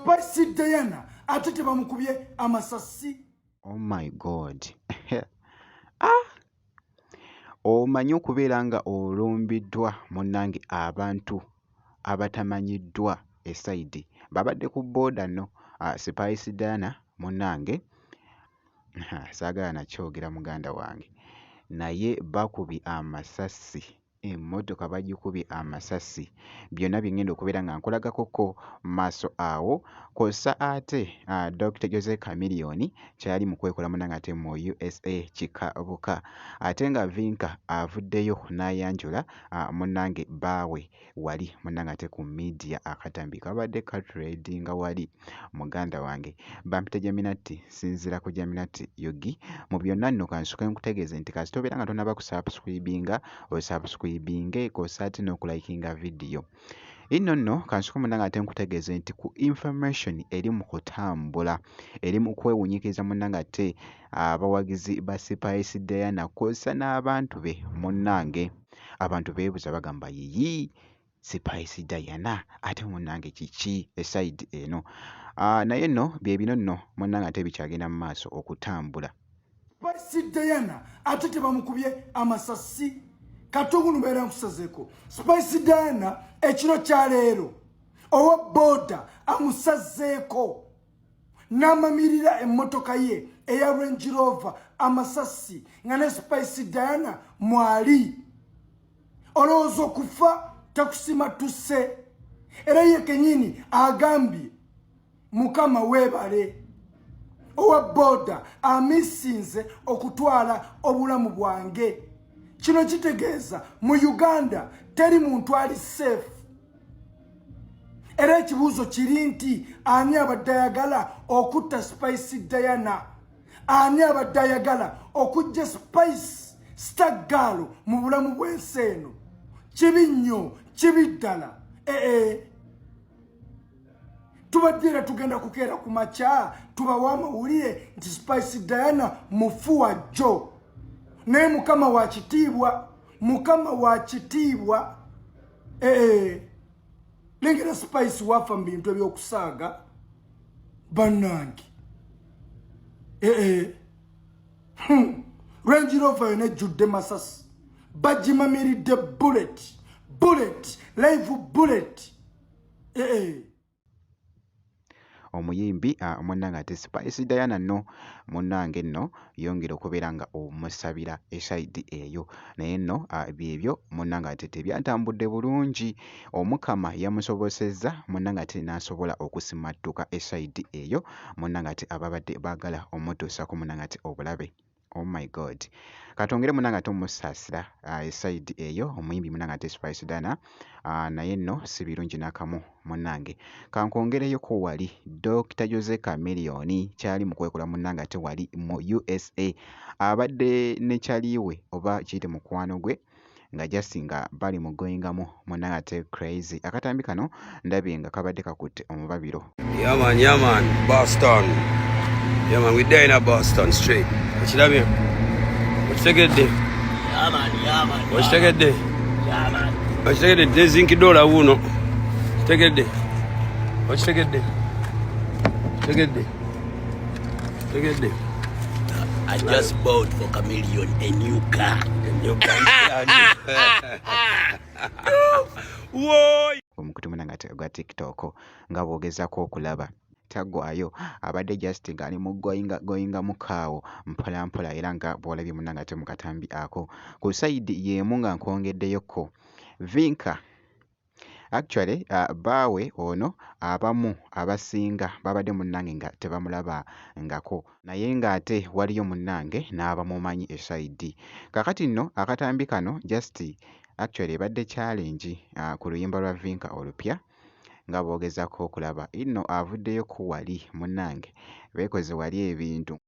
Spice Diana ate tebamukubye amasasi. Oh my God. Ah! Omanyi okubeera nga olumbiddwa munnange abantu abatamanyiddwa esayidi babadde ku bbooda nno Spice Diana munnange saagala nakyogera muganda wange naye bakubye amasasi, emmotoka bagikubye amasasi. Byonna bye ŋŋenda okubeera nga nkulagakokko mu maaso awo kw'ossa ate Dokita Jose Chameleone ky'ali mu kwekola munnange ate mu USA kikabuka ate nga Vinka avuddeyo n'ayanjula munnange bbaawe wali munnange ate ku media akatambi kabadde katrendinga wali muganda wange. Bampita Jaminati, nsinziira ku Jaminati Yugi. Mu byonna nno kansooke nkutegeeze nti kasita obeera nga tonnaba kusubscribinga, osubscribinge kw'ossa ate n'okulayikinga vidiyo. Nno nno kansooke munnange ate nkutegeeze nti ku information eri mu kutambula, eri mu kwewuunyikiriza munnange ate abawagizi ba Spice Diana kw'ossa n'abantu be munnange. Abantu beebuuza bagamba yiyi Spice Diana ate munnange kiki esayidi eno? Naye nno bye bino nno munnange ate bikyagenda mu maaso okutambula. Spice Diana ate tebamukubye amasasi. Katungulu mbeera nkusazeeko. Spice Diana ekiro kya leero owa boda amusazeeko n'amamirira emmotoka ye eya Range Rover amasasi nga ne Spice Diana mwali. Olowooza okufa takusimattuse. Era ye kennyini agambye Mukama weebale. Owa boda amisinze okutwala obulamu bwange. Kino kitegeeza mu Uganda teri muntu ali safe. Era ekibuuzo kiri nti ani abadde ayagala okutta Spice Diana? Ani abadde ayagala okuggya Spice Star Girl mu bulamu bw'ensi eno? Kibi nnyo, kibi ddala. Tubadde era tugenda kukeera ku makya tubawe amawulire nti Spice Diana mufu wa jjo. Naye Mukama wa kitiibwa, Mukama wa kitiibwa. Lengera Spice wafa mu bintu ebyokusaaga bannange. Range Rover yonna ejjudde masasi, bagimamiridde bullet, bullet, live bullet. Omuyimbi munnange ate Spice Diana nno munnange nno yongera okubeera nga omusabira esayidi eyo. Naye nno byebyo munnange ate tebyatambudde bulungi. Omukama yamusobosezza munnange ate n'asobola okusimattuka esayidi eyo munnange ate ababadde baagala omutuusaako munnange ate obulabe. Oh my God. Katwongere munnange ate omusaasira esayidi eyo omuyimbi munnange ate Spice Diana naye nno si birungi n'akamu munnange. Kankwongereyoko wali Dokita Jose Chameleone ky'ali mu kwekola munnange ate wali mu USA abadde ne kyaliwe oba kiyite mukwano gwe nga just nga bali mu goingamu munnange ate crazy. Akatambi kano ndabye nga kabadde kakutte omubabiro. Yeah man, yeah man, Boston. Yeah man, we there in a Boston straight. Okirabye? Okitegedde? Yeah man, yeah man. Okitegedde? Yeah man. Okitegedde? Dezinkidde olawuno. Okitegedde? Okitegedde? Okitegedde? Okitegedde? I just bought for Chameleone a new car. A new car. Whoa! Omukutu munnange ate ogwa TikTok nga bw'ogezaako okulaba taggwaayo abadde just ng'ali mu goinga mukaawo mpola mpola era nga bw'olabye munnange ate mu katambi ako. Ku sayidi y'emu nga nkwongeddeyokko Vinka actually bbaawe ono abamu abasinga babadde munnange nga tebamulaba ngako naye ng'ate waliyo munnange n'abamumanyi esayidi. Kaakati nno akatambi kano just actually ebadde challenge ku luyimba lwa Vinka olupya nga bw'ogezaako okulaba. Nno avuddeyo ku wali munnange beekoze wali ebintu.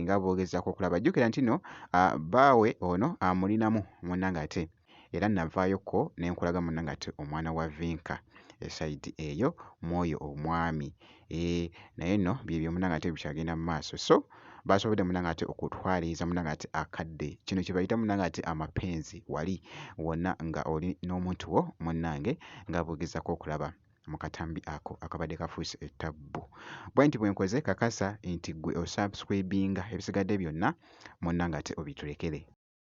Nga bw'ogezaako okulaba. Jjukira nti nno bbaawe ono amulinamu munnange ate Era navaayokko ne nkulaga munnange ate omwana wa Vinka esayidi eyo mw'oyo omwami. Eeh naye nno byebyo munnange ate bikyagenda mu maaso. So baasobodde munnange ate okutwaliriza munnange ate akadde. Kino kye bayita munnange ate amapenzi wali wonna nga oli n'omuntu wo munnange nga bw'ogezaako okulaba mu katambi ako akabadde kafuuse ettabbu. Bwenti bwe nkoze kakasa nti ggwe osubscribinga ebisigadde byonna munnange ate obitulekere.